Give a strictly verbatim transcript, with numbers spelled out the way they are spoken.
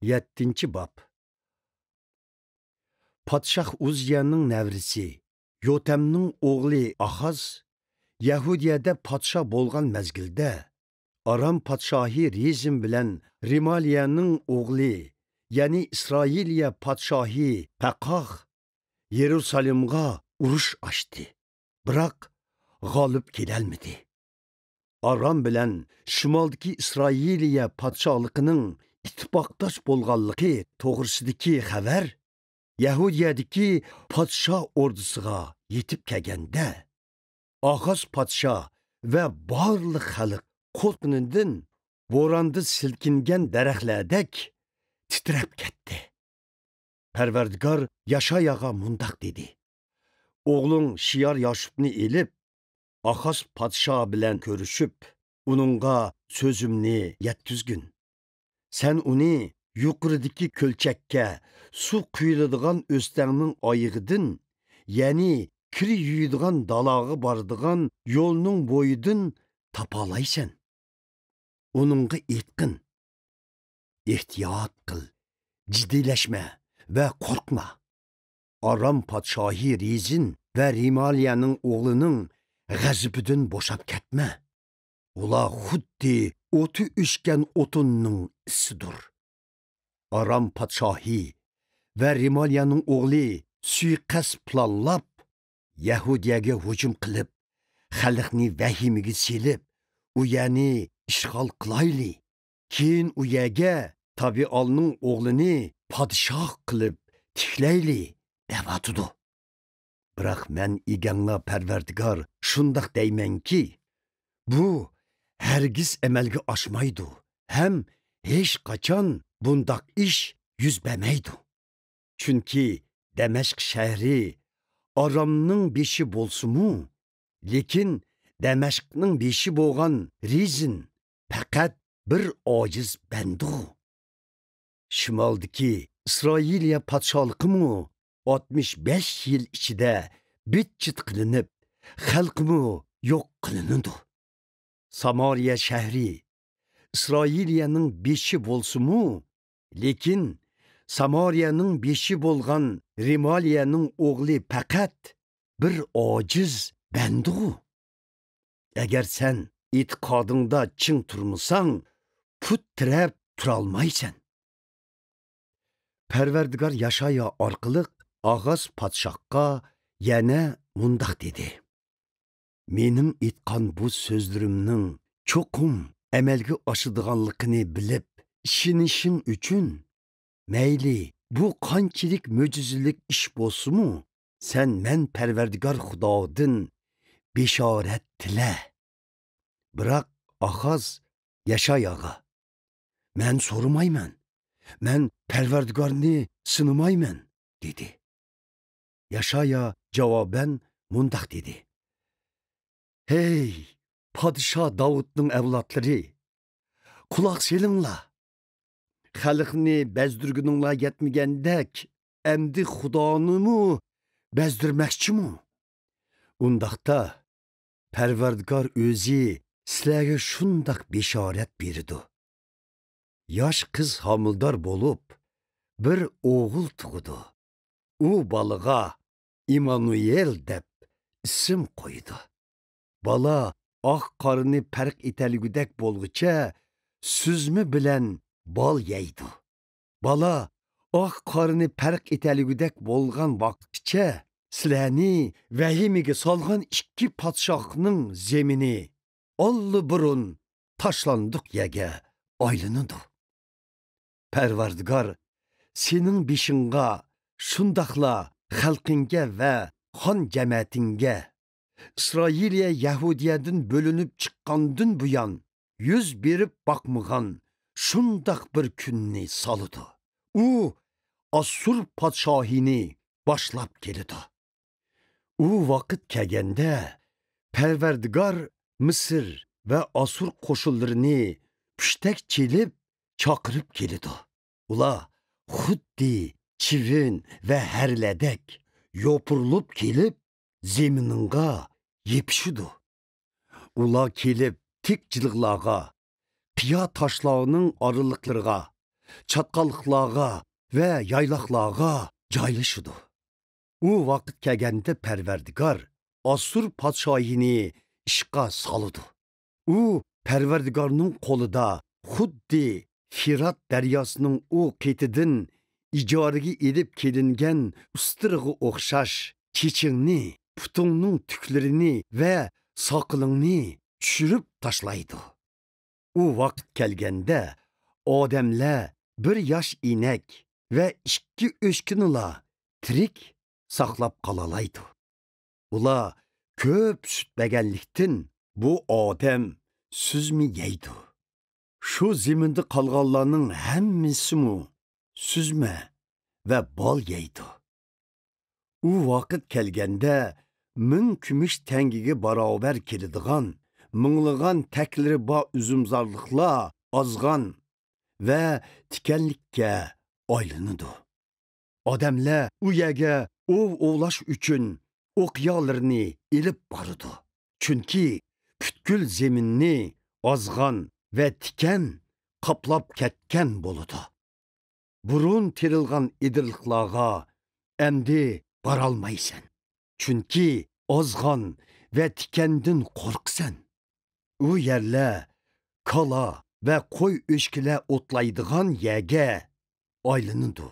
يەتتىنچى باب. پادىشاھ ئۇززىيانىڭ نەۋرىسى، يوتەمنىڭ ئوغلى ئاخاز يەھۇدىيەدە پادىشاھ بولغان مەزگىلدە، ئارام پادىشاھى رېزىن بىلەن رېمالىيەنىڭ ئوغلى، يەنى ئىسرائىلىيە پادىشاھى پەقاھ يېرۇسالېمغا ئۇرۇش ئاچتى، بىراق غالىب كېلەلمىدى. ئارام بىلەن شىمالدىكى ئىسرائىلىيە پادىشاھلىقىنىڭ ئىتتىپاقداش بولغانلىقى توغرىسىدىكى خەۋەر يەھۇدىيەدىكى پادىشاھ ئوردىسىغا يېتىپ كەلگەندە، ئاخاز پادىشاھ ۋە بارلىق خەلق قورققىنىدىن بوراندا سىلكىنگەن دەرەخلەردەك تىترەپ كەتتى. پەرۋەردىگار ياشاياغا مۇنداق دېدى: «ئوغلۇڭ شىيار ياشۇبنى ئېلىپ، ئاخاز پادىشاھ بىلەن كۆرۈشۈپ، ئۇنىڭغا سۆزۈمنى يەتكۈزگىن. سەن ئۇنى يۇقىرىدىكى كۆلچەككە، سۇ قۇيۇلىدىغان ئۆستەڭنىڭ ئايىغىدىن، يەنى كىر يۇيىدىغان دالاغا بارىدىغان يولنىڭ بويىدىن تاپالايسەن. ئۇنىڭغا ئېيتقىن: ئېھتىيات قىل، جىددىيلەشمە ۋە قورقما. ئارام پادىشاھى رېزىن ۋە رېمالىيەنىڭ ئوغلىنىڭ غەزىپىدىن بوشاپ كەتمە. ئۇلار خۇددى ئوتى ئۆچكەن ئوتۇننىڭ ئىسىدۇر.» ئارام پادىشاھى ۋە رېمالىيەنىڭ ئوغلى سۇيىقەست پىلانلاپ، يەھۇدىيەگە ھۇجۇم قىلىپ، خەلقنى ۋەھىمىگە سېلىپ، ئۇ يەرنى ئىشغال قىلايلى. كېيىن ئۇ يەرگە تابىئالنىڭ ئوغلىنى پادىشاھ قىلىپ تىكلەيلى، دەۋاتىدۇ. بىراق مەن ئىگەڭلار پەرۋەردىگار شۇنداق دەيمەنكى، بۇ ھەرگىز ئەمەلگە ئاشمايدۇ ھەم ھېچقاچان بۇنداق ئىش يۈز بەرمەيدۇ. چۈنكى دەمەشق شەھىرى ئارامنىڭ بېشى بولسىمۇ، لېكىن دەمەشقنىڭ بېشى بولغان رېزىن پەقەت بىر ئاجىز بەندىغۇ. شىمالدىكى ئىسرائىلىيە پادىشاھلىقىمۇ ئاتمىش بەش يىل ئىچىدە بىت-چىت قىلىنىپ، خەلقىمۇ يوق قىلىنىدۇ. سامارىيە شەھىرى ئىسرائىلىيەنىڭ بېشى بولسىمۇ، لېكىن سامارىيەنىڭ بېشى بولغان رېمالىيەنىڭ ئوغلى پەقەت بىر ئاجىز بەندىغۇ. ئەگەر سەن ئېتىقادىڭدا چىڭ تۇرمىساڭ، پۇت تىرەپ تۇرالمايسەن. پەرۋەردىگار ياشايا ئارقىلىق ئاغاز پادىشاھقا يەنە مۇنداق دېدى: «مېنىڭ ئېيتقان بۇ سۆزلىرىمنىڭ چوقۇم ئەمەلگە ئاشىدىغانلىقىنى بىلىپ ئىشىنىشىڭ ئۈچۈن، مەيلى بۇ قانچىلىك مۆجىزىلىك ئىش بولسىمۇ، سەن مەن پەرۋەردىگار خۇدادىن بېشارەت تىلە. بىراق ئاخاز ياشاياغا، مەن سورىمايمەن، مەن پەرۋەردىگارنى سىنىمايمەن» دېدى. ياشايا جاۋابەن مۇنداق دېدى: «ھەي، پادىشاھ داۋۇتنىڭ ئەۋلادلىرى، قۇلاق سېلىڭلار! خەلقنى بەزدۈرگىنىڭلار يەتمىگەندەك، ئەمدى خۇدانىمۇ بەزدۈرمەكچىمۇ؟ ئۇنداقتا، پەرۋەردىگار ئۆزى سىلەرگە شۇنداق بېشارەت بېرىدۇ: ياش قىز ھامىلىدار بولۇپ، بىر ئوغۇل تۇغىدۇ. ئۇ بالىغا ئىممانۇئېل دەپ ئىسىم قويىدۇ. بالا ئاق قارىنى پەرق ئېتەلىگۈدەك بولغۇچە سۈزمە بىلەن بال يەيدۇ. بالا ئاق قارىنى پەرق ئېتەلىگۈدەك بولغان ۋاقىتقىچە سىلەرنى ۋەھىمىگە سالغان ئىككى پادىشاھنىڭ زېمىنى ئاللىبۇرۇن تاشلاندۇق يەرگە ئايلىنىدۇ. پەرۋەردىگار سېنىڭ بېشىڭغا، شۇنداقلا خەلقىڭگە ۋە خان جەمەتىڭگە ئىسرائىلىيە يەھۇدىيەدىن بۆلۈنۈپ چىققاندىن بۇيان يۈز بېرىپ باقمىغان شۇنداق بىر كۈننى سالىدۇ. ئۇ ئاسسۇر پادىشاھىنى باشلاپ كېلىدۇ. ئۇ ۋاقىت كەلگەندە، پەرۋەردىگار مىسىر ۋە ئاسسۇر قوشۇنلىرىنى پۇشتەك چېلىپ چاقىرىپ كېلىدۇ. ئۇلار خۇددى چىۋىن ۋە ھەرىلەردەك يوپۇرۇلۇپ كېلىپ، زېمىنىڭغا يېپىشىدۇ. ئۇلار كېلىپ تىك جىلغىلارغا، قىيا تاشلارنىڭ ئارىلىقلىرىغا، چاتقاللىقلارغا ۋە يايلاقلارغا جايلىشىدۇ. ئۇ ۋاقىت كەلگەندە پەرۋەردىگار ئاسسۇر پادىشاھىنى ئىشقا سالىدۇ. ئۇ پەرۋەردىگارنىڭ قولىدا خۇددى فىرات دەرياسىنىڭ ئۇ قېتىدىن ئىجارىگە ئېلىپ كېلىنگەن ئۇستىرىغا ئوخشاش چېچىڭنى، پۇتۇڭنىڭ تۈكلىرىنى ۋە ساقىلىڭنى چۈشۈرۈپ تاشلايدۇ. ئۇ ۋاقىت كەلگەندە ئادەملەر بىر ياش ئىنەك ۋە ئىككى ئۆچكىنىلا تىرىك ساقلاپ قالالايدۇ. ئۇلار كۆپ سۈت بەرگەنلىكتىن، بۇ ئادەم سۈزمە يەيدۇ. شۇ زېمىندا قالغانلارنىڭ ھەممىسىمۇ سۈزمە ۋە بال يەيدۇ. ئۇ ۋاقىت كەلگەندە، مىڭ كۈمۈش تەڭگىگە باراۋەر كېلىدىغان مىڭلىغان تەكلىرى بار ئۈزۈمزارلىقلار ئازغان ۋە تىكەنلىككە ئايلىنىدۇ. ئادەملەر ئۇ يەرگە ئوۋ ئوۋلاش ئۈچۈن ئوقيالىرىنى ئېلىپ بارىدۇ. چۈنكى پۈتكۈل زېمىننى ئازغان ۋە تىكەن قاپلاپ كەتكەن بولىدۇ. بۇرۇن تېرىلغان ئېدىرلىقلارغا ئەمدى بارالمايسەن. چۈنكى ئازغان ۋە تىكەندىن قورقىسەن. ئۇ يەرلەر كالا ۋە قوي ئۆچكىلەر ئوتلايدىغان يەرگە ئايلىنىدۇ.